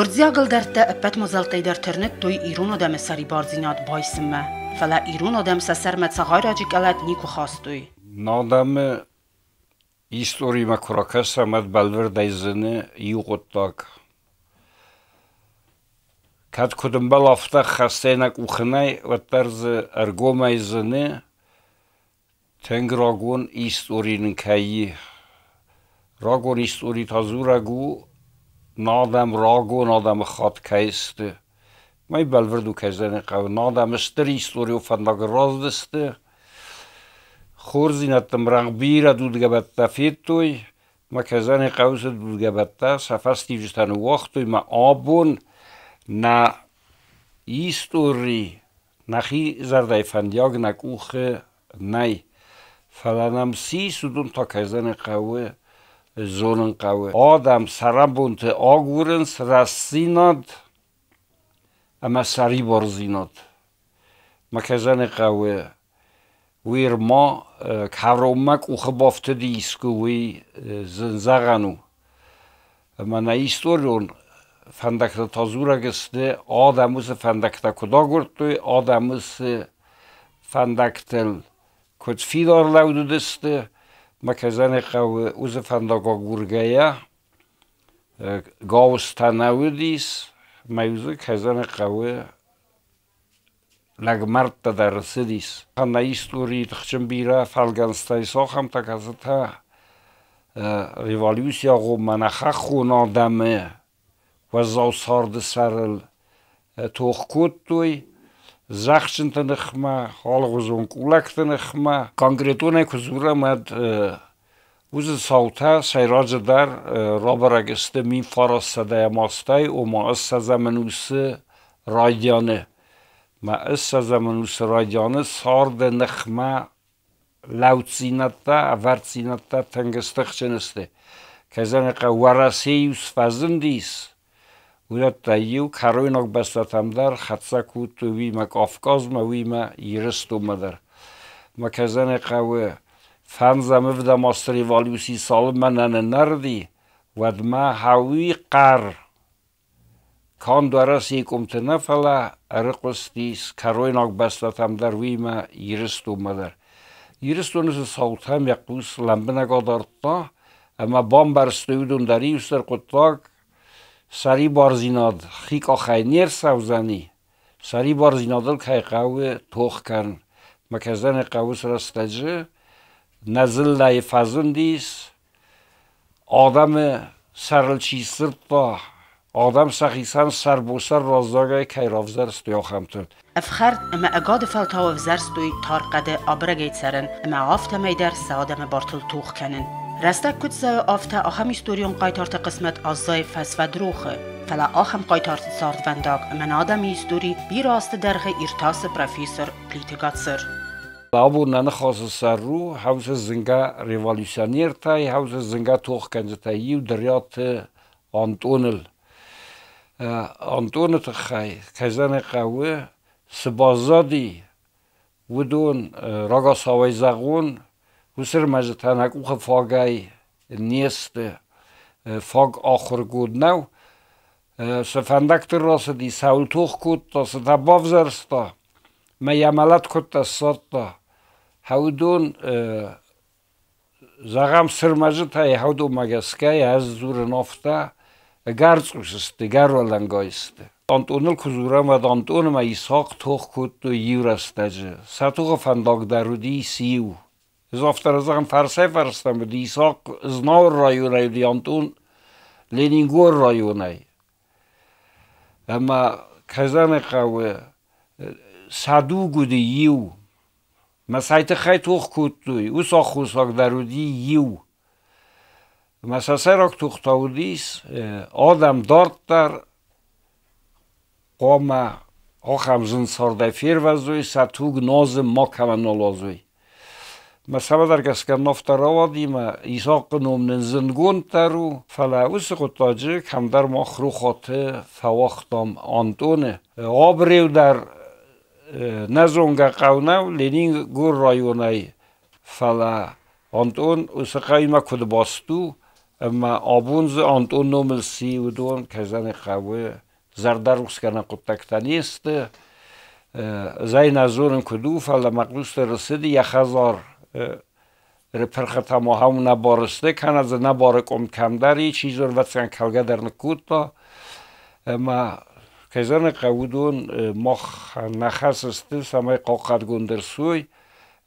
Гуырдзиаг ӕлдӕрттӕ ӕппӕт мадзӕлттӕй дӕр тырныдтой ирон адӕмы сӕрибардзинад байсынмӕ, фӕлӕ ирон адӕм сӕ сӕрмӕ цагъайраджы къӕлӕт никуы хастой. Адӕмы историмӕ куы ракӕсӕм, уӕд бӕлвырдӕй зыны иу хъуыддаг. Кӕд куыд ӕмбӕлы, афтӕ хӕстӕй нӕ къухы нӕй, уӕддӕр дзы ӕргомӕй зыны, тынг рагон истори нын кӕй и. Рагон истори та дзурӕг у, нӕ адӕм рагон адӕмыхатт кӕй сты. Мӕй бӕлвырд у, кӕй зӕгъын хъӕуы, нӕ адӕм стыр историон фӕндагыл рацыдысты. Хорздзинӕдты мрӕнхъ бирӕ дудгӕбӕттӕ федтой, мӕ кӕй зӕгъын хъӕуы, цы дудгӕбӕттӕ сӕ фӕстиуджытӕ ныууагътой, мӕ абон нӕ истори нӕхи зӕрдӕйы фӕндиаг нӕ къухы нӕй. Фӕлӕ нӕм цы ис, уыдон та, кӕй зӕгъын хъӕуы, зонын хъӕуы. Адӕм цӕрӕнбонты агурынц рӕстдзинад ӕмӕ сӕрибардзинад. Мӕ кӕй зӕгъын хъӕуы, уый ма кӕронмӕ къухы бафтыди искуы, уый зын зӕгъӕн у. Ӕмӕ нӕ историон фӕндӕгтӕ та дзурӕг сты, адӕм уыцы фӕндӕгтӕ куыд агуырдтой, адӕм уыцы фӕндӕгтыл куыд фидар лӕуд уыдысты. Мӕ кӕй зӕгъын хъӕуы, уыцы фӕндаг агургӕйӕ гауызтӕ нӕ уыдис, мӕ дзы, кӕй зӕгъын хъӕуы, лӕгмӕрдтӕ дӕр ӕрцыдис. Нӕ историйы тыхджын бирӕ фӕлгӕнцтӕ ис ахӕмтӕ, кӕцытӕ революцийы агъоммӕ нӕ хӕххон адӕмы уӕззау царды сӕрыл тох кодтой, зӕхджынты ныхмӕ, алыгъуызон къулӕгты ныхмӕ. Конкретонӕй куы дзурӕм, уӕд уыцы цаутӕ сӕйраджыдӕр рабӕрӕг сты 1900 азтӕй, ома ссӕдзӕм ӕнусы райдианы. Мӕ ссӕдзӕм ӕнусы райдианы царды ныхмӕ лӕуддзинӕдтӕ, ӕвӕрддзинӕдтӕ тынг стыхджын сты. Кӕй зӕгъын хъӕуы, Уӕрӕсейы фӕзындис, уыдӕттӕй иу кӕройнаг бӕстӕтӕм дӕр хӕццӕ кодтой уыимӕ Кавказмӕ, уыимӕ Ирыстонмӕ дӕр. Мӕ кӕй зӕгъын хъӕуы, фӕндзӕм ӕвдӕм азты революци цалынмӕ нӕ ныннӕрыди, уӕдмӕ хауи хъӕр канд Уӕрӕсейы къуымты нӕ, фӕлӕ ӕрыхъуыстис кӕройнаг бӕстӕтӕм дӕр, уыимӕ Ирыстонмӕ дӕр. Ирыстоны цы цаутӕм йӕ хъус лӕмбынӕг адардта ӕмӕ бамбӕрстой уыдон дӕр иу стыр хъуыддаг, сӕрибардзинад хи къахӕй не рцӕудзӕни, сӕрибардзинадыл кӕй хъӕуы тох кӕнын. Мӕ кӕй хъӕуы уыцы рӕстӕджы нӕ дзыллӕйы фӕзындис, адӕмы сӕрыл чи сдзырдта, адӕм сӕхицӕн сӕрбосӕр раздзагӕй кӕй равзӕрстой, ахӕмтыл. Ӕфхӕрд ӕмӕ ӕгады фӕлтау ӕвзӕрстой тар хъӕды абырӕгӕй цӕрын ӕмӕ афтӕмӕй дӕр сӕ адӕмы бартыл тох кӕнын. Рӕстӕг куыд цӕуы, афтӕ ахӕм историон хъайтарты хъысмӕт аззайы фӕсвӕд рохы. Фӕлӕ ахӕм хъайтарты цардвӕндаг ӕмӕ нӕ адӕмы истори бирӕ азты дӕргъы иртасы профессор Плиты Гацыр. Абон нӕ ныхасы сӕр у хӕусы зынгӕ революционертӕй, хӕусы зынгӕ тохгӕнджытӕй иу Дриаты Антъоныл. Антъоны тыххӕй, кӕй зӕгъын хъӕуы, цы баззади, уыдон рагацауӕй зӕгъон, уыцы ӕрмӕджытӕ нӕ къухы фагӕй не сты, фаг ахуыргонд нӕу. Цы фӕндӕгты рацыди, цӕуыл тох кодта, цытӕ бавзӕрста, мӕ йӕ мӕлӕт куыдтӕ ссардта, уыдон зӕгъӕм, цы рмӕджытӕй уыдонмӕ гӕсгӕ ӕз дзурын афтӕ, ӕгӕр цъус сты, ӕгӕр уӕлӕнгай сты. Антъоныл куы дзурӕм, уӕд Антъон ӕмӕ Исахъ тох кодтой иу рӕстӕджы. Сӕ тохы фӕндаг дӕр уыдис иу. Ӕз афтӕ зӕгъын, фӕрсӕй-фӕрстӕм уыди Исахъ Знауыр районӕй уыди, Антъон Ленингоры районӕй. Ӕмӕ кӕй зӕгъын хъӕуы, сӕ дуг уыди иу. Мӕ цӕй тыххӕй тох кодтой, уыцы аххосаг дӕр уыди иу. Мӕ сӕ сӕйраг тох та уыдис, адӕм дарддӕр хъуамӕ ахӕм зын цардӕй фервӕзой, сӕ туг нозы макӕмӕн нал уадзой. Мӕ цӕмӕдӕр гӕсгӕ нофтӕ рауади мӕ Исахъы ном нын зындгонд дӕр у, фӕлӕ уыцы хъуыддаджы кӕмдӕр мах Рухаты фӕуагътам Антъоны. Абреу дӕр нӕ зонгӕ хъӕу нӕу Ленингор районӕй, фӕлӕ Антъон уыцы хъӕуимӕ куыд баст у, Ӕмӕ абон дзы Антъон номыл ци, уыдон, кӕй зӕгъын ӕй хъӕуы, зӕрдӕрухсгӕнӕн хъуыддӕгтӕ не сты. Ӕз ӕй нӕ зонын, куыд у, фӕлӕ мӕ хъусты ӕрцыди йӕ хӕдзар пырхытӕ ма ахӕм нӕ бары сты, кӕнӕ дзы нӕ бары къуым кӕмдӕр и, чи зоны, ӕвӕццӕгӕн, кӕлгӕ дӕр ныккодта. Ӕмӕ, кӕй зӕгъын ӕй хъӕуы, уыдон мах нӕ хӕс сты, цӕмӕй хъахъхъӕдгонд ӕрцӕуой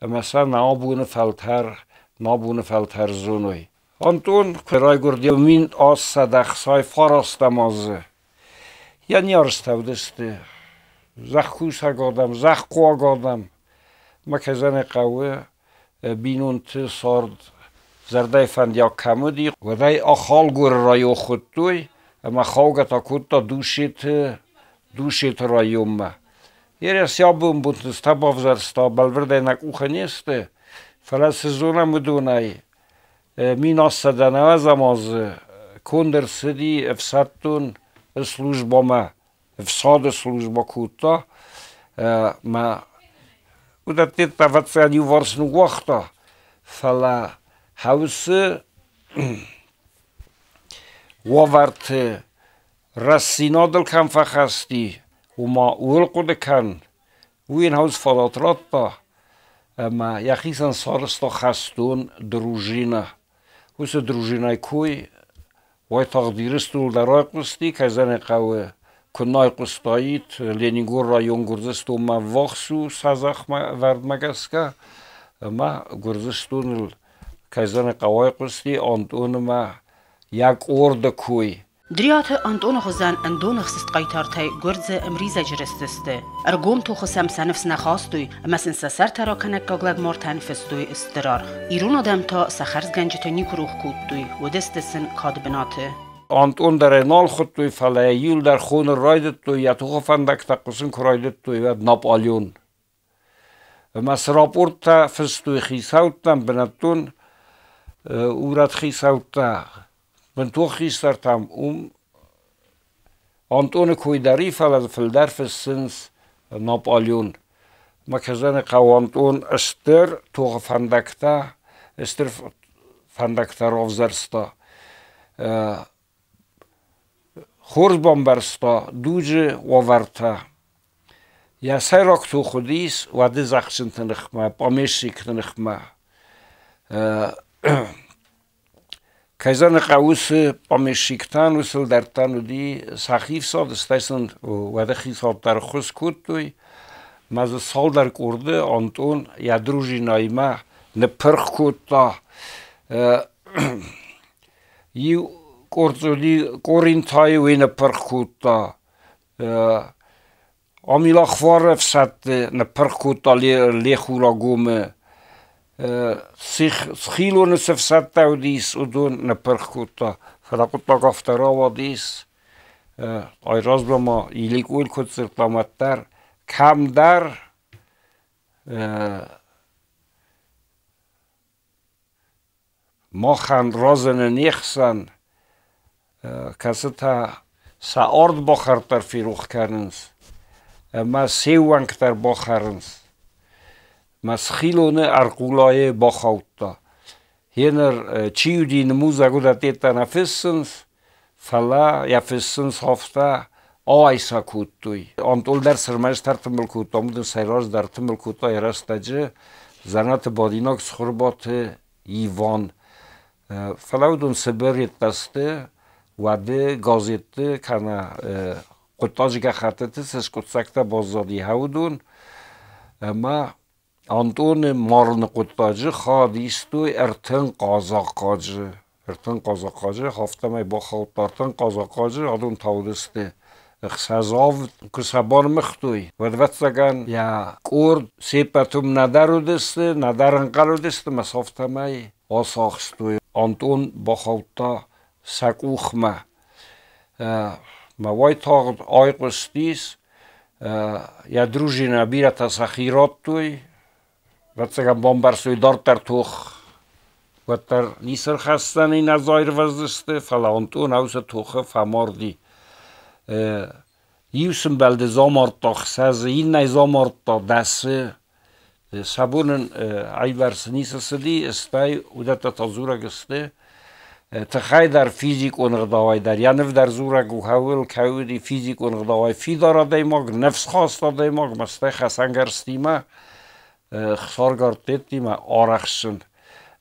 ӕмӕ сӕ нӕ абоны фӕлтӕр, нӕ абоны фӕлтӕр зоной. Антон куы райгуырди 1869 азы, йӕ ниарзтӕ уыдысты зӕхкусӕг адӕм, зӕххъуаг адӕм. Мӕ кӕй зӕгъын ӕй хъӕуы, бинонты цард зӕрдӕйы фӕндиаг кӕм уыди, уӕд ӕй Ахалгоры район хуыдтой ӕмӕ хаугӕ та кодта Душеты, Душеты районмӕ. Ерес йӕ бонбонты цытӕ бавзӕрста, бӕлвырдӕй нӕ къухы не сты, фӕлӕ цы зонӕм уыдонӕй, 1890 азы конд ӕрцыди ӕфсӕддон службӕмӕ, ӕфсады службӕ кодта ӕмӕ уыдӕттӕ ӕвӕццӕгӕн иуварс ныууагъта, фӕлӕ хӕусы уавӕрты рӕстдзинадыл кӕм фӕхӕсти, уымӕ ууыл хъуыды кӕн, уый йын хӕуз фадат радта ӕмӕ йӕхицӕн сарӕзта хӕстон дружинӕ. Уыцы дружинӕйы кой уайтагъд Ирыстоныл дӕр айхъуысти, кӕй зӕгъын ӕй хъӕуы, куы нӕ айхъуыстаид, Ленингор район Гуырдзыстонмӕ ӕввахс у сӕ зӕхмӕ ӕвӕрдмӕ гӕсгӕ, ӕмӕ Гуырдзыстоныл, кӕй зӕгъын ӕй хъӕуы, айхъуысти Антъонмӕ йӕ къорды кой. Дриаты Антъоны хуызӕн ӕндонӕхсыст хъайтартӕй гуырдзы ӕмризӕджы рызтысты. Ӕргом тохы сӕм сӕ ныфс нӕ хастой ӕмӕ сын сӕ сӕртӕ ракӕнӕггаг лӕгмартӕн фыстой стыр аргъ. Ирон адӕм та сӕ хӕрзгӕнджыты никуы рох кодтой, уыдысты сын кады бынаты. Антъон дӕр ӕй нал хуыдтой, фӕлӕ йӕ иуыл дӕр хонын райдыдтой, йӕ тохы фӕндӕгтӕ хъуысын куы райдыдтой, уӕд Наполеон. Ӕмӕ цы рапорттӕ фыстой хицӕуттӕм, бынӕттон урӕд хицӕуттӕ, бынтон хистӕртӕм, уым Антъоны кой дӕр и, фӕлӕ дзы фылдӕр фыссынц Наполеон. Мӕ кӕсӕны хъӕу Антъон стыр тохы фӕндӕгтӕ, стыр фӕндӕгтӕ равзӕрста. Хорз бамбӕрста дуджы уавӕртӕ. Йӕ сӕйраг тох уыдис уӕды зӕхджынты ныхмӕ, помещикты ныхмӕ. Кӕй зӕгъын хъӕуы, уыцы помещиктӕн, уыцы ӕлдӕрттӕн уыди сӕхи ӕфсад, стӕй сын уӕды хицауад дӕр ӕххуыс кодтой. Мӕ дзы цалдӕр къорды Антъон йӕ дружинӕимӕ ныппырх кодта. Иу къорд дзы уыди Къоринтайы, уый ныппырх кодта. Амилахвары ӕфсӕдты ныппырх кодта Лехурагомы. Схилоны цы ӕфсӕдтӕ уыдис, уыдон ныппырх кодта. Фӕлӕ хъуыддаг афтӕ рауадис, айразмӕ ма Иликъойыл куыд дзырдтам, уӕддӕр кӕмдӕр Махӕн разыны не хсӕн, кӕцытӕ сӕ ардбахӕрд дӕр ферох кӕнынц ӕмӕ се ууӕнк дӕр бахӕрынц. Мӕ схилоны ӕрхъулайы бахаудта. Гъеныр чи уыди нымудзӕг, уыдӕттӕ нӕ фыссынц, фӕлӕ йӕ фыссынц афтӕ, ауайсӕ кодтой. Антъол дӕр сырмӕст ӕртымбыл кодта, уыдон сӕйраг дӕр ӕртымбыл кодта йӕ рӕстӕджы дзӕнӕты бадинаг Цхуырбаты Иван. Фӕлӕ уыдон цыбыр йедтӕ сты, уӕды газетты кӕнӕ хъуыддаджы гӕххӕттыты цы скъуыддзӕгтӕ баззади, уыдон. Ӕмӕ Антъоны марыны хъуыддаджы хад истой 30 хъазахъхъаджы. 30 хъазахъхъаджы, афтӕмӕй бахаудта 30 хъазахъхъаджы, адон та уыдысты ӕхсӕзавд. Куы сӕ банымыгътой, уӕд, ӕвӕццӕгӕн, йӕ къорд се ппӕт уым нӕдӕр уыдысты, нӕдӕр ӕнхъӕл уыдысты ӕмӕ сӕ афтӕмӕй ацахстой. Антъон бахаудта сӕ къухмӕ. Мӕ уайтагъд айхъуыстис, йӕ дружинӕ бирӕтӕ сӕхи радтой, ӕвӕццӕгӕн, бамбӕрстой дарддӕр тох уӕддӕр ницы рхӕсдзӕни, нӕ дзы аирвӕздзысты, фӕлӕ Антъон уыцы тохы фӕмарди. Иу сымбӕлды дзы амардта ӕхсӕзы, иннӕйы дзы амардта дӕсы. Сӕ бон ын аивӕрц ницы цыди, стӕй уыдӕттӕ та дзурӕг сты. Тыхӕй дӕр, физикон ӕгъдауӕй дӕр. Йӕ ныв дӕр дзурӕг у кӕуыл, кӕй уыди физикон ӕгъдауӕй фидар адӕймаг, ныфсхаст адӕймаг, ӕмӕ стӕй хӕцӕнгӕрзтимӕ, хсаргардтимӕ арӕхстджын.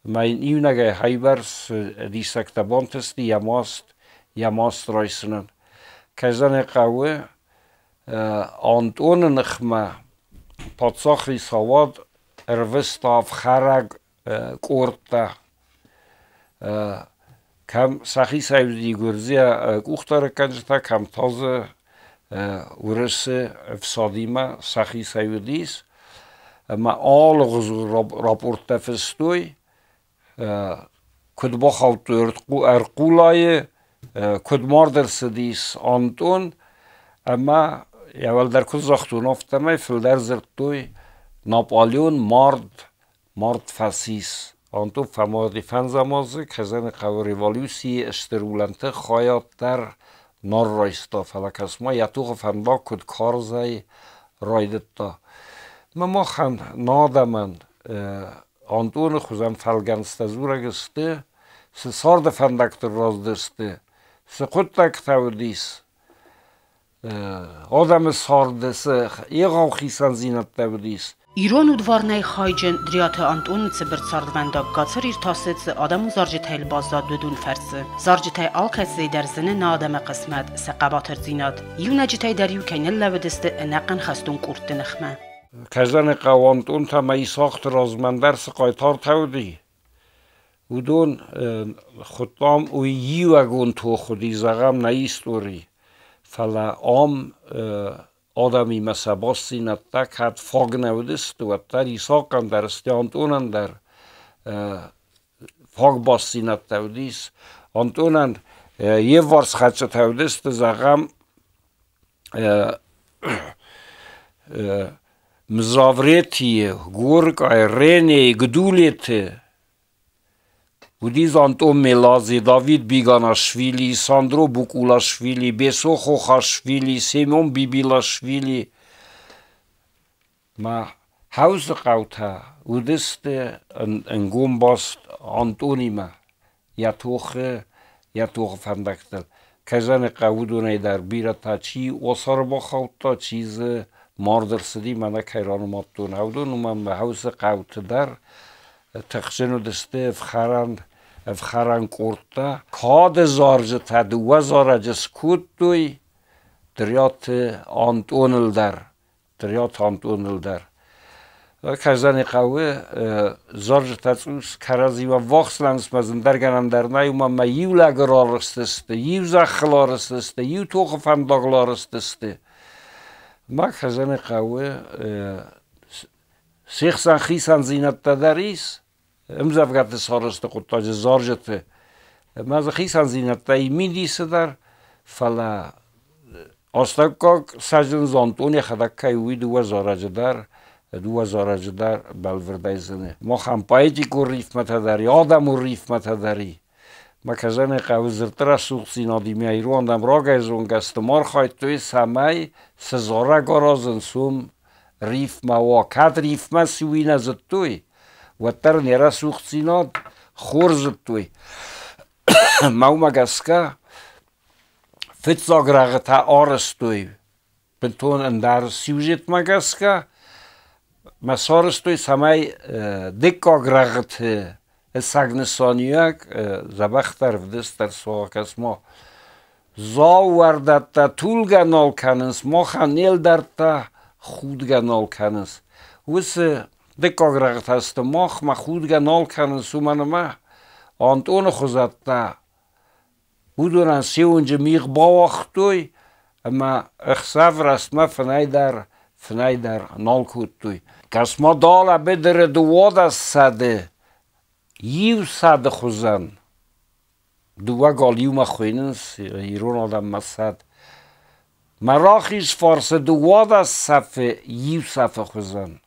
Ӕмӕ йын иунӕгӕй хӕйбӕрц диссӕгтӕ бантысти йӕ маст райсынӕн. Кӕй зӕгъын ӕй хъӕуы, Антъоны ныхмӕ паддзахы хицауад ӕрвыста ӕфхӕрӕг къордтӕ. Кӕм сӕхицӕй уыди гуырдзыйӕ къухдарӕггӕнджытӕ, кӕм та дзы Уырысы ӕфсадимӕ сӕхицӕй уыдис. Ӕмӕ алыгъуызон рапорттӕ фыстой, куыд бахаудтой ӕрхъулайы, куыд мард ӕрцыдис Антъон, ӕмӕ йӕ уӕлдӕр куыд загътон, афтӕмӕй фылдӕр дзырдтой Наполеон мард, мард фӕцис. Антон фӕмарди фӕндзӕм азы, Казаны хъӕуы революцийы стыр улӕнты хайад дӕр нал райста, фӕлӕ кӕс-ма, йӕ тохы фӕндаг куыд карзӕй райдыдта. Ӕмӕ махӕн, нӕ адӕмӕн Антъоны хуызӕн фӕлгӕнцтӕ дзурӕг сты, цы царды фӕндӕгты раздысты, цы хъуыддӕгтӕ уыдис, адӕмы царды цы егъау хицӕндзинӕдтӕ уыдис. Ирон удварнӕй хайджын Дриаты Антъоны цыбыр цардвӕндаг Гацыр иртасы цы адӕмон зарджытӕй баззад, уыдон фӕрцы. Зарджытӕй алкӕцыйы дӕр зыны нӕ адӕмы хъысмӕт, сӕ хъӕбатырдзинад. Иунӕджытӕй дӕр-иу кӕй ныллӕууыдысты ӕнӕхъӕн хӕстон къордты ныхмӕ. Казаны хъӕуы Антъонтӕ ӕмӕ Исахъты размӕ ӕндӕр цы хъайтартӕ уыди, уыдон хуыдтам, уый иуӕгон тох уыди, зӕгъӕм, нӕ историйы. Фӕлӕ ам адӕмимӕ сӕ бастдзинӕдтӕ кӕд фаг нӕ уыдысты, уӕддӕр Исахъӕн дӕр, стӕй Антъонӕн дӕр фаг бастдзинӕдтӕ уыдис. Антъонӕн йе вварс хӕцджытӕ уыдысты, зӕгъӕм, Мзавретийы, Горкъайы, Ренейы, Гдулеты уыди Антъо Меладзе, Давид Биганашвили, Сандро Букулашвили, Бесо Хохашвили, Семен Бибилашвили. Ма Хаусы хъӕутӕ уыдысты ӕнгом баст Антъонимӕ йӕ тохы фӕндӕгтыл. Казаны хъӕу уыдонӕй дӕр бирӕтӕ чи уацары бахаудта, чи дзы мард ӕрцыди, мӕнӕ кӕй ранымадтон, уыдон уымӕн ӕмӕ уыцы хъӕуты дӕр тыхджын уыдысты ӕфхӕрӕн къордтӕ. Кады зарджытӕ дыууӕ зарӕджы скодтой Дриаты Антъоныл дӕр. Дриаты Антъоныл дӕр. Казаны хъӕуы зарджытӕ цъус кӕрӕдзимӕ ввахс лӕнцмӕ зындӕргӕнӕн дӕр нӕй, уымӕн ӕмӕ иу лӕгы рарыстысты, иу зӕххыл арыстысты, иу тохы фӕндагыл арыстысты. Ма Казаны хъӕуы се хсӕн хицӕндзинӕдтӕ дӕр ис, ӕмдзӕвгӕты сарӕзты хъуыддаджы зарджыты ӕмӕ дзы хицӕндзинӕдтӕ и мидисы дӕр, фӕлӕ астӕуккаг цӕджындз Антъон йӕхӕдӕг кӕй у, уый дыууӕ зарӕджы дӕр бӕлвырдӕй зыны. Махӕн поэтикон рифмӕтӕ дӕр и, адӕмон рифмӕтӕ дӕр и. Мӕ кӕсӕны хъӕуы дзырдты рӕсугъддзинадимӕ ирон адӕм рагӕй зонгӕ сты, ма архайдтой, цӕмӕй цы зарӕг аразынц, уым рифмӕ уа. Кӕд рифмӕ цы, уый нӕ зыдтой, уӕддӕр не рӕсугъддзинад хорз зыдтой. Мӕ уымӕ гӕсгӕ фыццаг рӕгъытӕ арӕзтой бынтон ӕндӕр сюжетмӕ гӕсгӕ. Мӕ сарӕзтой, цӕмӕй дыккаг рӕгъыты ӕцӕг нысаниуӕг дзӕбӕхдӕр ӕвдыст ӕрцӕуа. Кӕс-ма, Дзау уӕрдӕттӕ тулгӕ нал кӕнынц, махӕн не лдӕрттӕ худгӕ нал кӕнынц. Уыцы дыккаг рӕгътӕ сты махмӕ худгӕ нал кӕнынц, уымӕн ӕмӕ Антъоны хуызӕттӕ уыдонӕн се уынджы мигъ бауагътой ӕмӕ ӕхсӕв рӕстмӕ фынӕй дӕр нал кодтой. Кӕс-ма, далӕ быдыры 12 цӕды иу цӕды хуызӕн. Дыууӕ гал иумӕ хуыйнынц ирон адӕммӕ цӕд. Мӕ рахиз фарсы 12 цӕфы иу цӕфы хуызӕн.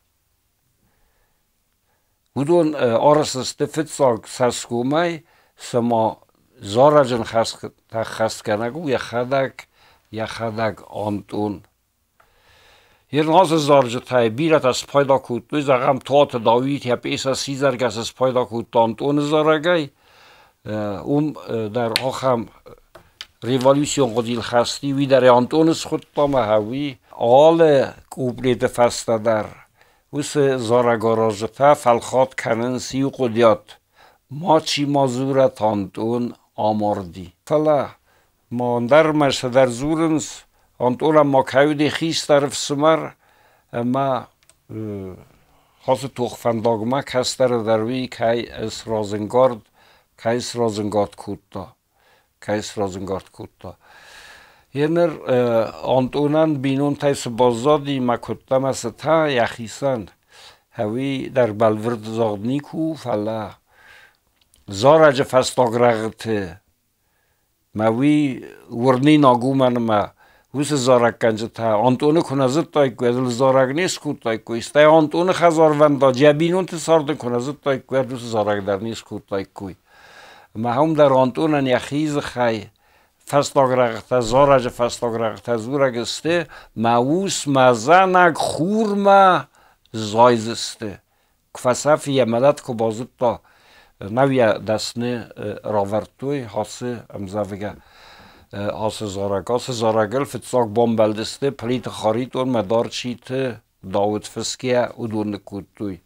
Уыдон арӕзт фыццаг цӕсгомӕй, цыма зарӕджы ныхӕстгӕнӕг у йӕхӕдӕг Антъон. Ацы зарджытӕй бирӕтӕ спайда кодтой, зӕгъӕм, Туаты Дауит йӕ пьесӕ «Сидзӕргӕс» спайда кодта Антъоны зарӕгӕй. Уым дӕр ахӕм революцион хъуыдыйыл хӕсти, уый дӕр Антоны схуыдта ӕмӕ уый алы куплеты фӕстӕ дӕр уыцы зарӕгаразджытӕ фӕлхат кӕнынц иу хъуыдыйад: Мачи ма дзурӕд, Антон амарди. Фӕлӕ ма ӕндӕрмӕ цыдӕр дзурынц, Антонӕн ма кӕй уыди хистӕр ӕфсымӕр ӕмӕ ацы тохвӕндагмӕ кӕстӕры дӕр уый кӕй сразӕнгард кодта, кӕй сразӕнгард кодта. Еныр Антонӕн бинонтӕй цы баззади мӕ куыдта мӕ цытӕ йӕхицӕн, уый дӕр бӕлвырд загъд никуы у, фӕлӕ зарӕджы фӕстаг рӕгъты мӕ уый уырнинаг у мӕнмӕ, уыцы зарӕггӕнджытӕ Антоны куы нӕ зыдтаиккой, ӕз ыл зарӕг не скодтаиккой, стӕй Антоны хӕдзарвӕндаджы йӕ бинонты царды куы нӕ зыдтаиккой, уӕд уыцы зарӕг дӕр не скодтаиккой. Ӕмӕ уым дӕр Антонӕн йӕхи дзыхӕй фӕстаг рӕгътӕ, зарӕджы фӕстаг рӕгътӕ дзурӕг сты: Мӕ ус, мӕ зӕнӕг хурмӕ зайдзысты. Куы фӕцӕф йӕ мӕлӕт куы базыдта, нӕу йӕ дӕсны равӕрдтой ацы ӕмдзӕвгӕ, ацы зарӕг. Ацы зарӕгыл фыццаг бамбӕлдысты Плиты Харитонмӕ Дарчиты Дауыт фысгӕ, уыдон ныккодтой.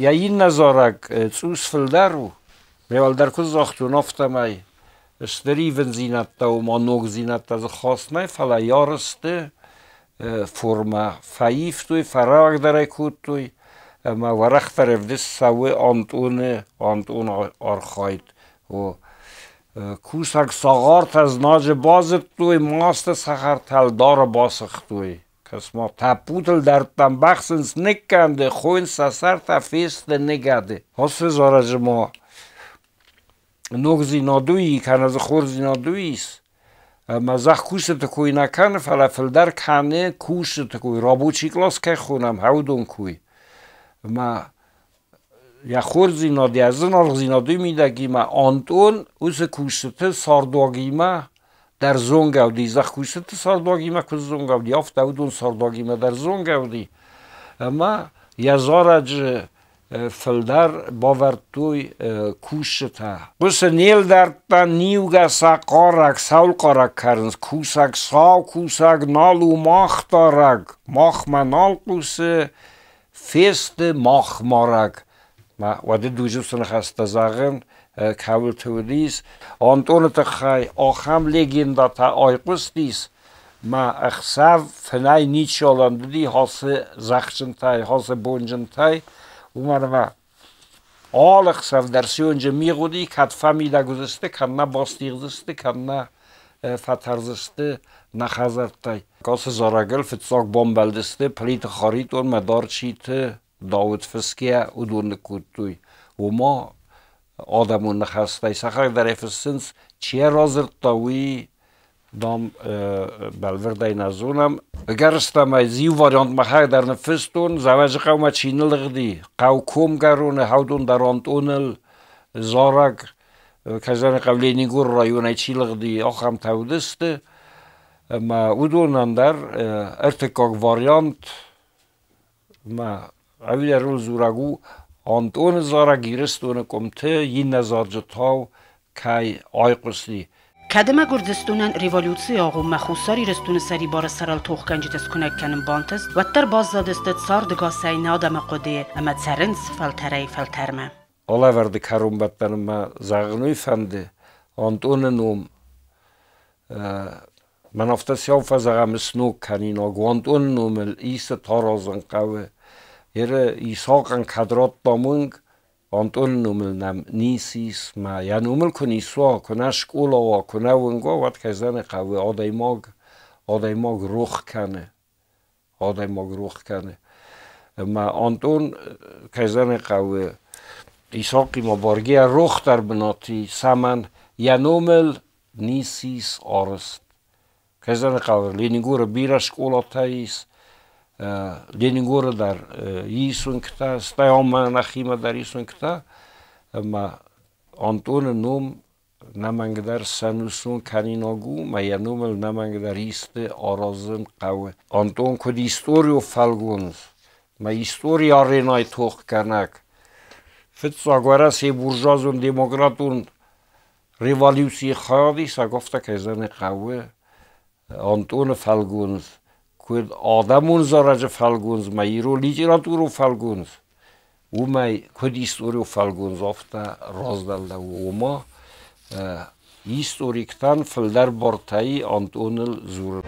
Йӕ иннӕ зарӕг цъус фылдӕр у, уӕлдӕр куыд загътон, афтӕмӕй стыр ивындзинӕдтӕ, ома ногдзинӕдтӕ дзы хаст нӕй, фӕлӕ ярысты формӕ фӕивтой, фӕрӕуӕгдӕр ӕй кодтой ӕмӕ уӕрӕхдӕр ӕвдыст цӕуы Антъоны архайд. О, кусӕг цагъартӕ знаджы базыдтой, масты цӕхӕртӕ ӕлдары басыгътой. Кӕс-ма, тӕппудыл дӕрдтӕм бӕхсынц ныккӕнды, хойынц сӕ сӕртӕ, фесты ныгӕды. Ацы зарӕджы ма ногдзинад уый, кӕнӕ дзы хорздзинад уый ис, ӕмӕ зӕхкусджыты кой нӕ кӕны, фӕлӕ фылдӕр кӕны кусджыты кой, рабочий класс кӕй хонӕм, уыдон кой. Ӕмӕ йӕ хорздзинад, йӕ зынаргъдзинад уый мидӕг ӕмӕ Антъон уыцы кусджыты цардуагимӕ дӕр зонгӕ уыди, зӕхкусджыты цардуагимӕ куыд зонгӕ уыди, афтӕ уыдон цардуагимӕ дӕр зонгӕ уыди. Ӕмӕ йӕ зарӕджы Фылдӕр бавӕрдтой кусджытӕ. Хъуысы не лдӕрттӕ ниугӕ сӕ хъарӕг, цӕуыл хъарӕг кӕнынц? Кусӕг сау кусӕг нал у мах дарӕг, махмӕ нал хъусы, фесты мах марӕг. Уӕды дуджы уыцы ныхӕстӕ зӕгъын кӕуылты уыдис. Антъоны тыххӕй ахӕм легендӕтӕ айхъуыстис, мӕ ӕхсӕв фынӕй ничиуал ӕндыди ацы зӕхджынтӕй, ацы бонджынтӕй, уымӕн ӕмӕ алы ӕхсӕв дӕр сионджы мигъ уыди, кӕд фӕмидӕг уыдзысты, кӕд нӕ бастигъдзысты, кӕд нӕ фӕтӕрдзысты нӕ хӕдзӕрттӕй. Ацы зарӕгыл фыццаг бамбӕлдысты Плиты Харитонмӕ Дарчиты Дауыт фысгӕ уыдон ныккодтой. Уымӕ адӕмон ныхӕстӕй сӕхӕдӕг дӕр фыссынц, чи йӕ радзырдта, уый, дам, бӕлвырдӕй нӕ зонӕм. Ӕгӕрыстӕмӕй дзы иу вариант мӕхӕдӕг дӕр ныффыстон, Дзӕуӕджыхъӕумӕ чи ныллыгъди, хъӕу Комгӕроны Хӕудон дӕр Антъоныл зарӕг, кӕй Ленингоры районӕй чи лыгъди, ахӕмтӕ уыдысты. Ӕмӕ уыдонӕн дӕр ӕртыккаг вариант Мӕ ӕвзӕрыл дзурӕг у, Антъоны зарӕг Ирыстоны къуымты иннӕ зарджытау кӕй айхъуысти. Кӕд ӕмӕ Гуырдзыстонӕн революцийы агъоммӕ Хуссар Ирыстоны сӕрибары сӕрыл тохгӕнджыты скуынӕг кӕнын бантыст, уӕддӕр баззадысты цардыгасӕй нӕ адӕмы хъуыдыйы ӕмӕ цӕрынц фӕлтӕрӕй-фӕлтӕрмӕ. Алӕвӕрды кӕронбӕттӕны мӕ зӕгъын уый фӕнды, Антъоны ном Мӕн афтӕ сау фӕзӕгъӕм сног кӕнинаг уӕндон номыл исы таразын хъӕуы. Еры Исахъӕн кӕд радтам уынг, Антъоны номыл нӕм ницы ис мӕ йӕ номыл куы ницы уа, куы нӕ скъола уа, куы нӕ уынг уа, уӕд кӕй зӕгъын хъӕуы, адӕймаг, адӕймаг рох кӕны. Адӕймаг рох кӕны. Ӕмӕ Антъон, кӕй зӕгъын хъӕуы, Исахъимӕ баргӕ рохдӕр бынат и, цӕмӕн йӕ номыл ницы ис арӕзт. Кӕй зӕгъын хъӕуы, Ленингоры бирӕ скъолатӕ ис, Ленингоры дӕр ис уынгтӕ, стӕй ам нӕхимӕ дӕр ис уынгтӕ, ӕмӕ Антъоны ном нӕмӕнгдӕр сӕнусон кӕнинаг у, мӕ йӕ номыл нӕмӕнгдӕр исты аразын хъӕуы. Антъон куыд историон фӕлгонц, мӕ историйы аренӕйы тохгӕнӕг, фыццаг Уӕрӕсейы буржуазон-демократон революцийы хайадисӕг, афтӕ кӕй зӕгъын хъӕуы, Антъоны фӕлгонц, куыд адӕмон зарӕджы фӕлгонц мӕ ирон литературон фӕлгонц, уымӕй куыд историон фӕлгонц, афтӕ раздӕр лӕууы. Ома историктӕн фылдӕр бартӕ и Антъоныл дзурын.